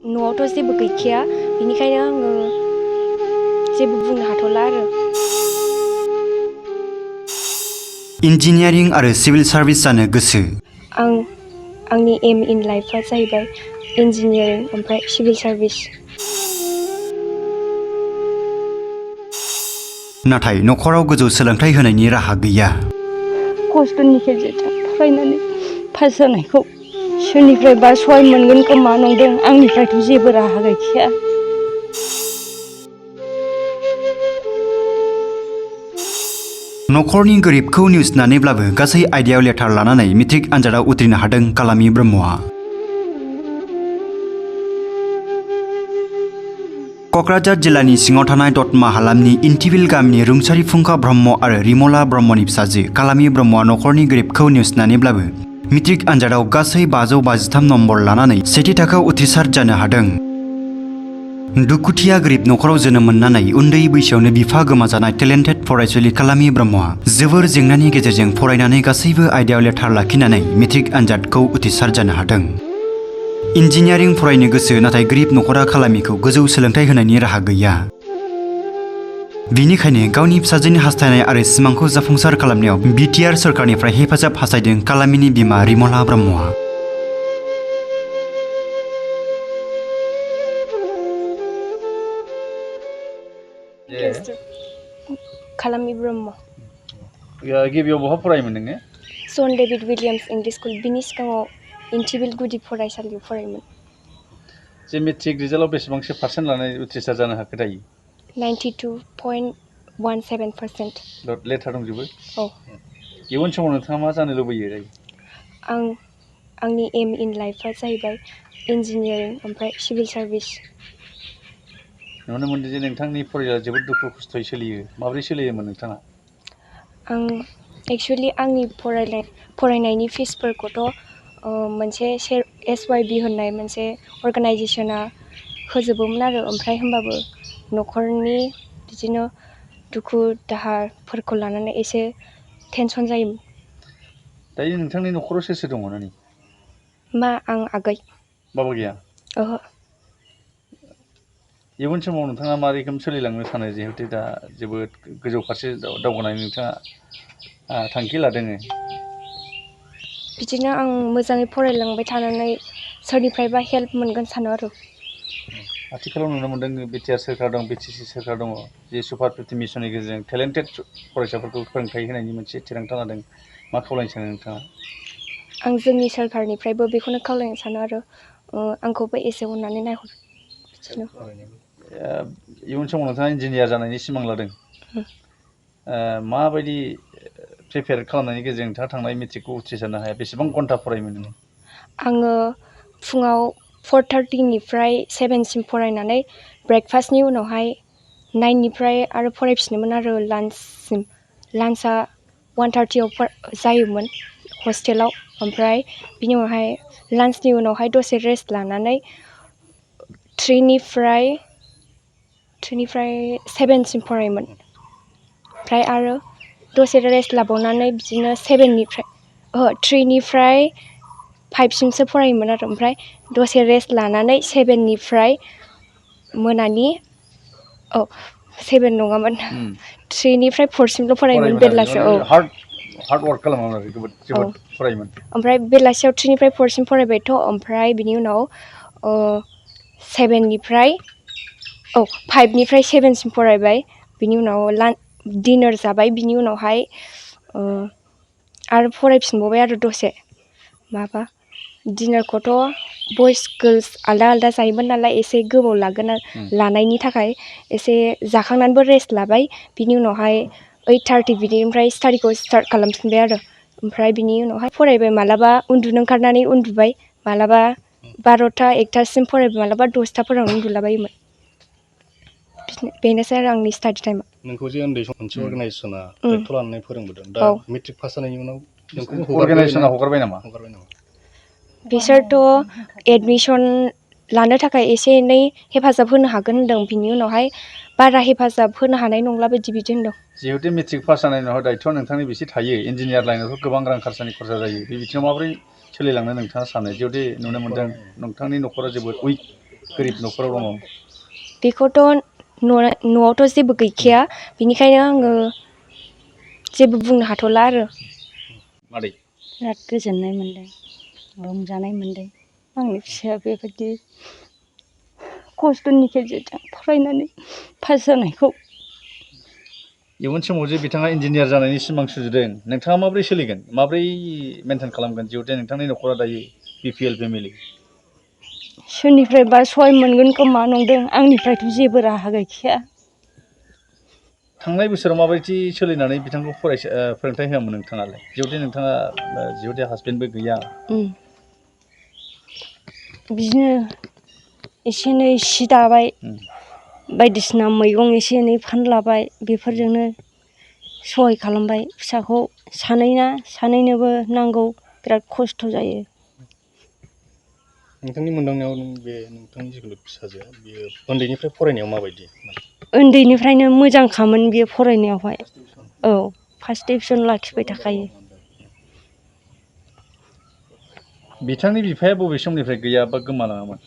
न'आवथ' जेबो गैखाया बेनिखायनो आङो जेबो बुंनो हाथ'ला आरो। इन्जिनियारिं आरो सिभिल सार्भिस जानो गोसो। आंनि एम इन लाइफआ जाहैबाय इन्जिनियारिं ओमफ्राय सिभिल सार्भिस। नाथाय नखराव गोजौ सोलोंथाइ होनायनि राहा गैया। खस्थ'नि गेजेरजों फरायनानै पास जानायखौ सोरनिफ्रायबा सहाय मोनगोन खोमा नंदों, आंनिफ्रायथ' जेबो राहा गैखाया। नखरनि गोरिबखौ नेवसिनानैब्लाबो गासै आयदायाव लेटार लानानै मेट्रिक आनजादाव उथ्रिनो हादों कालामि ब्रह्मआ। क'क्राझार जिल्लानि सिङाव थानाय दतमा हालामनि इन्टिबिल गामिनि रुंसारि फुंखा ब्रह्म आरो रिमला ब्रह्मनि फिसाजो कालामि ब्रह्मआ नखरनि गोरिबखौ नेवसिनानैब्लाबो मेट्रिक आनजादाव गासै 553 नम्बर लानानै सेथि थाखोआव उथ्रिसार जानो हादों। दुखुथिया गोरिब नखराव जोनोम मोननानै उन्दै बैसोआवनो बिफा गोमाजानाय टेलेन्टेड फरायसुलि कालामि ब्रह्मआ जोबोर जेंनानि गेजेरजों फरायनानै गासैबो आयदायाव लेटार लाखिनानै मेट्रिक आनजादखौ उथ्रिसार जानो हादों। इन्जिनियारिं फरायनो गोसो, नाथाय गोरिब नखरा कालामिखौ गोजौ सोलोंथाइ होनायनि राहा गैया। बिनिखायनो गावनि फिसाजोनि हास्थायनाय आरो सिमांखौ जाफुंसार खालामनायाव बिटिआर सोरखारनिफ्राय हेफाजाब हास्थायदों कालामिनि बिमा रिमला ब्रह्मआ। कालामि ब्रह्म। गिबियाव बहा फरायोमोन नोङो? सन डेभिड विलियाम्स इंलिश स्कुल, बिनि सिगाङाव इन्टिबिल गुदि फरायसालियाव फरायोमोन। जे मेट्रिक रिजाल्टआव बेसेबांसो पार्सेन्ट लानानै उथ्रिसार जानो हाखो दायो? 92.17%। लेटार दंजोबो? औ। इयुन समाव नोंथाङा मा जानो लुबैयो दायो? आंनि एम इन लाइफआ जाहैबाय इन्जिनियारिं ओमफ्राय सिभिल सार्भिस। नुनो मोनदों जे नोंथांनि फरायनाया जोबोद दुखु खस्थ'यै सोलियो। माबोरै सोलियोमोन नोंथाङा? एक्सुवेलि आंनि फरायनायनि फिसफोरखौथ' मोनसे SYB होननाय मोनसे अर्गानाइजेसना होजोबोमोन आरो, ओमफ्राय होमबाबो न'खरनि बिदिनो दुखु दाहाफोरखौ लानानै एसे टेनसन जायोमोन। दायो नोंथांनि न'खराव सोर सोर दङ नानि? आं आगै। बाबा गैया? ओहो। इयुन समाव नोंथाङा मा रोखोम सोलिलांनो सानो, जिहेतु दा जोबोद गोजौ फारसे दावगानाय नोंथाङा थांखि लादों? बिदिनो आं मोजाङै फरायलांबाय थानानै सोरनिफ्रायबा हेल्प मोनगोन सानो आरो। आथिखालाव नुनो मोनदों बिटिआर सोरखार दं, BTC सोरखार दङ, जे सुपार 50 मिसननि गेजेरजों टेलेन्टेड फरायसाफोरखौ फोरोंथाइ होनायनि मोनसे थिरांथा लादों। मा खावलायनो सानो नोंथाङा? आं जोंनि सोरखारनिफ्रायबो बेखौनो खावलायनो सानो आरो आंखौबो एसे अननानै नायहर। इयुन समाव नोंथाङा इन्जिनियार जानायनि सिमां लादों। माबायदि प्रिपेयार खालामनायनि गेजेरजों नोंथाङा थांनाय मेट्रिकखौ उथ्रिसारनो हाया? बेसेबां घन्टा फरायोमोन नोङो? आङो फुङाव 4:30निफ्राय 7सिम फरायनानै ब्रेकफास्टनि उनावहाय 9निफ्राय आरो फरायफिनोमोन आरो लान्चसिम। लान्चआ 1:30आव जायोमोन हस्टेलाव, ओमफ्राय बिनि उनावहाय लान्चनि उनावहाय दसे रेस्ट लानानै 3निफ्राय 7सिम फरायोमोन। ओमफ्राय आरो दसे रेस्ट लाबावनानै बिदिनो 3निफ्राय 5सिमसो फरायोमोन आरो, ओमफ्राय दसे रेस्ट लानानै 7निफ्राय मोनानि 7 नङामोन 3निफ्राय 4सिमल' फरायोमोन बेलासियाव। हार्ड वार्क खालामोमोन आरो जोबोद फरायोमोन। ओमफ्राय बेलासियाव 3निफ्राय 4सिम फरायबायथ', ओमफ्राय बिनि उनाव 5निफ्राय 7सिम फरायबाय, बिनि उनाव डिनार जाबाय, बिनि उनावहाय आरो फरायफिनबावबाय आरो दसे। डिनारखौथ' बयस गार्लस आलदा आलदा जायोमोन नालाय एसे गोबाव लागोन लानायनि थाखाय एसे जाखांनानैबो रेस्ट लाबाय, बिनि उनावहाय 8:30 बिनिफ्राय स्टाडिखौ स्टार्ट खालामफिनबाय आरो। ओमफ्राय बिनि उनावहाय फरायबाय, मालाबा उन्दुनो ओंखारनानै उन्दुबाय, मालाबा 12टा 1टासिम फरायबाय, मालाबा 10टाफोरावनो उन्दुलाबायोमोन। बेनोसै आरो आंनि स्टाडि टाइमा। नोंखौ जे उन्दै सम मोनसे अर्गानाइजेसना दायथ' लानानै फोरोंबोदों, दा मेट्रिक पास जानायनि उनाव नोंखौ अर्गानाइजेसना हगारबाय नामा? बिसोरथ' एडमिसन लानो थाखाय एसे एनै हेफाजाब होनो हागोन होनदों, बिनि उनावहाय बारा हेफाजाब होनो हानाय नंला बिदि होनदों। जिहेतु मेट्रिक पास जानायनि उनाव दायथ'आ नोंथांनि बेसे थायो? इन्जिनियार लाइनावथ' गोबां रां खरसा जायो। बे बिथिङाव माबोरै सोलिलांनो नोंथाङा सानो? जिहेतु नुनो मोनदों नोंथांनि न'खरा जोबोद उइक, गोरिब न'खराव दङ? बेखौथ' न'आवथ' जेबो गैखाया बेनिखायनो आङो जेबो बुंनो हाथ'ला आरो। मादै बिराद गोजोननाय मोनदों, रंजानाय मोनदों आंनि फिसाया बेबायदि खस्थ'नि गेजेरजों फरायनानै पास जानायखौ। इयुन समाव जे बिथाङा इन्जिनियार जानायनि सिमां सुजुदों, नोंथाङा माबोरै सोलिगोन, माबोरै मेनटेन खालामगोन जिहेतु नोंथांनि न'खरा दायो BPL फेमिलि? सोरनिफ्रायबा सहाय मोनगोन खोमा नंदों, आंनिफ्रायथ' जेबो राहा गैखाया। थांनाय बोसोराव माबायदि सोलिनानै बिथांखौ फोरोंथाइ होआमोन नोंथाङालाय, जिहेतु हासबेन्डबो गैया? बिदिनो एसे एनै सि दाबाय, बायदिसिना मैगं एसे एनै फानलाबाय, बेफोरजोंनो सहाय खालामबाय फिसाखौ। सानैनोबो नांगौ, बिराद खस्थ' जायो। नोंथांनि मोनदांनायाव बे नोंथांनि जिखुनु फिसाजोआ बियो उन्दैनिफ्राय फरायनायाव माबायदि? उन्दैनिफ्रायनो मोजांखामोन बियो फरायनायावहाय। औ, फार्स्ट डिभिजन लाखिबाय थाखायो। बिथांनि बिफाया बबे समनिफ्राय गैया बा गोमालाङामोन?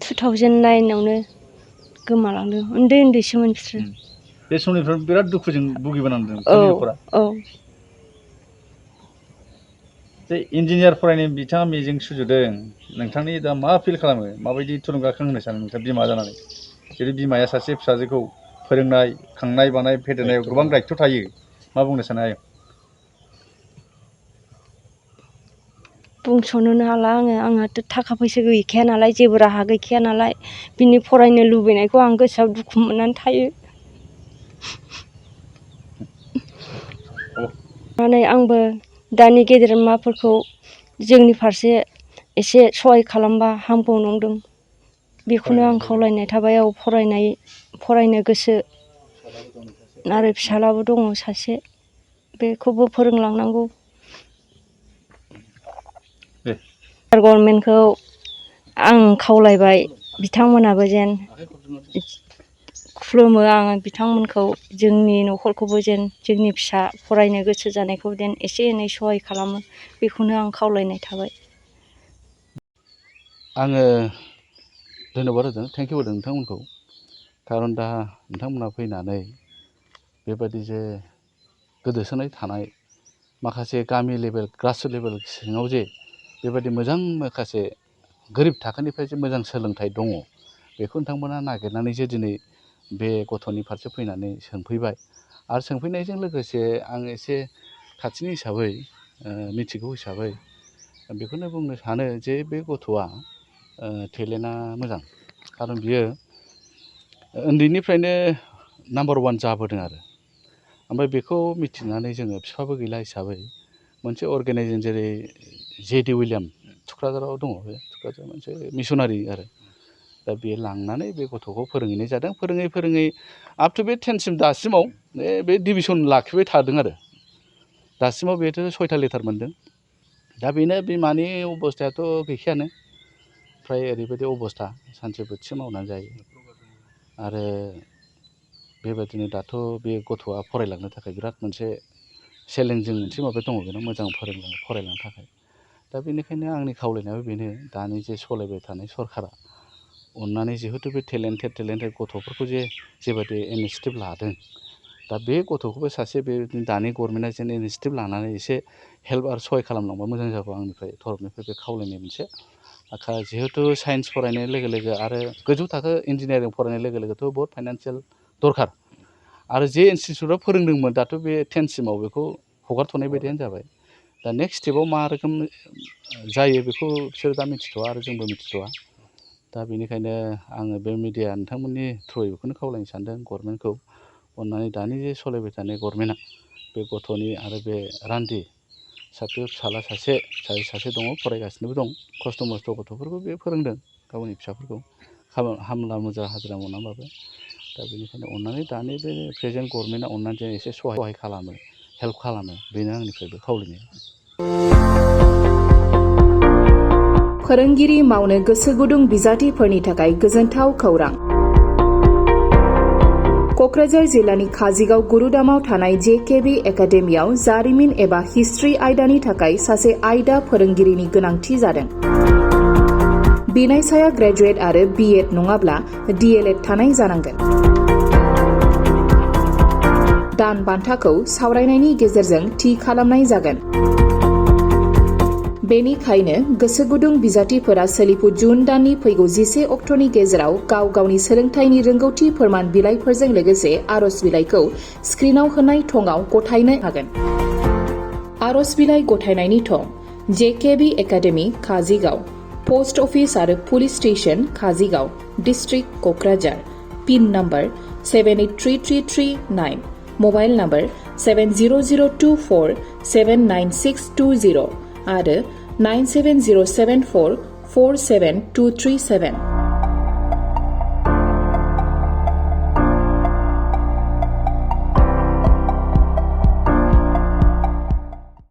2009आवनो गोमालांदों, उन्दै उन्दैसोमोन बिसोरो। बे समनिफ्राय बिराद दुखुजों भुगिबोनांदों बिथांनि न'खरा। औ। जे इन्जिनियार फरायनो बिथाङा मिजिं सुजुदों, नोंथांनि दा मा फिल खालामो, माबायदि थुलुंगाखां होनो सानो नोंथाङा बिमा जानानै? जेरै बिमाया सासे फिसाजोखौ फोरोंनाय, खांनाय, बानाय, फेदेरनायाव गोबां दायित्व थायो, मा बुंनो सानो आयं? बुंस'नोनो हाला आङो, आंहाथ' थाखा फैसा गैखाया नालाय, जेबो राहा गैखाया नालाय, बिनि फरायनो लुबैनायखौ आं गोसोआव दुखु मोननानै थायो। आंबो दानि गेदेमाफोरखौ जोंनि फारसे एसे सहाय खालामबा हामगौ नंदों, बेखौनो आं खावलायनाय थाबाय। औ, फरायनो गोसो आरो फिसालाबो दङ सासे, बेखौबो फोरोंलांनांगौ। गभर्नमेन्टखौ आं खावलायबाय, बिथांमोनाबो जेन खुलुमो आङो बिथांमोनखौ, जोंनि न'खरखौबो जेन जोंनि फिसा फरायनो गोसो जानायखौ जेन एसे एनै सहाय खालामो, बेखौनो आं खावलायनाय थाबाय। आङो धन्यबाद होदों, थेंक इउ होदों नोंथांमोनखौ। खारन दा नोंथांमोना फैनानै बेबायदि जे गोदोसोनाय थानाय माखासे गामि लेभेल, ग्रासरुट लेभेल सिङाव जे बेबायदि मोजां माखासे गोरिब थाखोनिफ्राय जे मोजां सोलोंथाइ दङ, बेखौ नोंथांमोना नागिरनानै जे दिनै बे गथ'नि फारसे फैनानै सोंफैबाय। आरो सोंफैनायजों लोगोसे आं एसे खाथिनि हिसाबै, मिथिगौ हिसाबै बेखौनो बुंनो सानो जे बे गथ'आ टेलेन्टआ मोजां। खारन बियो उन्दैनिफ्रायनो नाम्बार 1 जाबोदों आरो। ओमफ्राय बेखौ मिथिनानै जोङो बिफाबो गैला हिसाबै मोनसे अर्गेनाइजेसन जेरै JD विलियाम थुक्राझाराव दङ, बे थुक्राझार मोनसे मिसनारि आरो। दा बे लांनानै बे गथ'खौ फोरोंहैनाय जादों। फोरोङै फोरोङै आप टु बे 10सिम दासिमाव बे डिभिसन लाखिबाय थादों आरो। दासिमाव बेथ' 6था लेटार मोनदों। दा बेनो बिमानि अबस्थायाथ' गैखायानो, फ्राय ओरैबायदि अबस्था, सानसे बोथिसे मावनानै जायो। आरो बेबायदिनो दाथ' बे गथ'आ फरायलांनो थाखाय बिराद मोनसे चेलेन्जिं मोनसे माबा दङ बेनाव, मोजां फरायलांनो थाखाय। दा बेनिखायनो आंनि खावलायनायाबो बेनो, दानि जे सालायबाय थानाय सरकारा अननानै जिहेथु बे टेलेन्टेड गथ'फोरखौ जेबायदि इनिसिएटिभ लादों, दा बे गथ'खौबो सासे बे दानि गभर्नमेन्टआ जेन इनिसिएटिभ लानानै एसे हेल्प आरो सहाय खालामलांबा मोजां जागौ, आंनिफ्राय थरफनिफ्राय बे खावलायनाय मोनसे। जिहेथु साइन्स फरायनाय लोगो लोगो आरो गोजौ थाखो इन्जिनियारिं फरायनाय लोगो लोगोथ' बहुत फाइनान्सियेल दरखार। आरो जे इनस्टिटिउटआव फोरोंदोंमोन, दाथ' बे 10सिमाव बेखौ हगारथ'नाय बायदियानो जाबाय। दा नेक्स्ट स्टेपाव मा रोखोम जायो बेखौ बिसोर दा मिथिथ'वा आरो जोंबो मिथिथ'वा। दा बेनिखायनो आङो बे मिडिया नोंथांमोननि थ्रुयै बेखौनो खावलायनो सानदों गभर्नमेन्टखौ, अननानै दानि जे सालायबाय थानाय गभर्नमेन्टआ बे गथ'नि आरो बे रान्दि फिसाला सासे दङ, फरायगासिनोबो दं, खस्थ' मस्थ' गथ'फोरखौ बे फोरोंदों गावनि फिसाफोरखौ, हामला मुजा हाजिरा मावनानैबाबो। दा बेनिखायनो अननानै दानि बे प्रेजेन्ट गभर्नमेन्टआ अननानै जों एसे सहाय खालामो, हेल्प खालामो, बेनो आंनिफ्रायबो खावलायनाया। फोरोंगिरि मावनो गोसो गुदुं बिजाथिफोरनि थाखाय गोजोनथाव खौरां। क'क्राझार जिल्लानि काजिगाव गुरुदामाव थानाय JKB एकाडेमियाव जारिमिन एबा हिस्ट्रि आयदानि थाखाय सासे आयदा फोरोंगिरिनि गोनांथि जादों। बिनायसाया ग्रेजुवेट आरो BEd नङाब्ला DLEd थानाय जानांगोन। दान बान्थाखौ सावरायनायनि गेजेरजों थि खालामनाय जागोन। बेनिखायनो गोसो गुदुं बिजाथिफोरा सोलिफु जुन दाननि फैगौ 11 अक्ट'नि गेजेराव गाव गावनि सोलोंथाइनि रोंगौथि फोरमान बिलाइफोरजों लोगोसे आर'ज बिलाइखौ स्क्रिनाव होनाय थंआव गथायनो हागोन। आर'ज बिलाइ गथायनायनि थं JKB academy Kajigaon, post office आरो police station Kajigaon, district Kokrajhar, pin number 783339, mobile number 7002479620 आरो 9707447237।